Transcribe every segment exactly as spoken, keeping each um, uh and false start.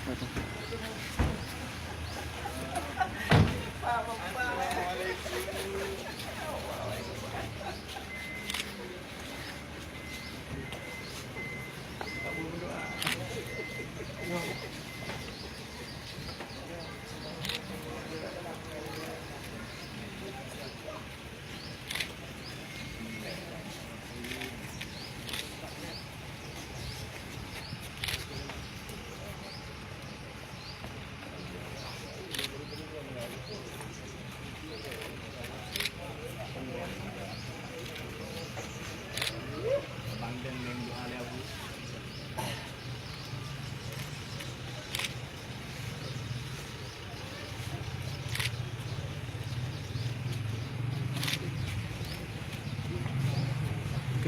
Ke,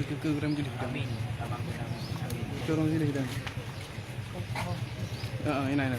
ke, ke, orang jilih. Amin. Abang pun amin. Amin. Ke orang jilih dah. Ha, ha, ini, ini.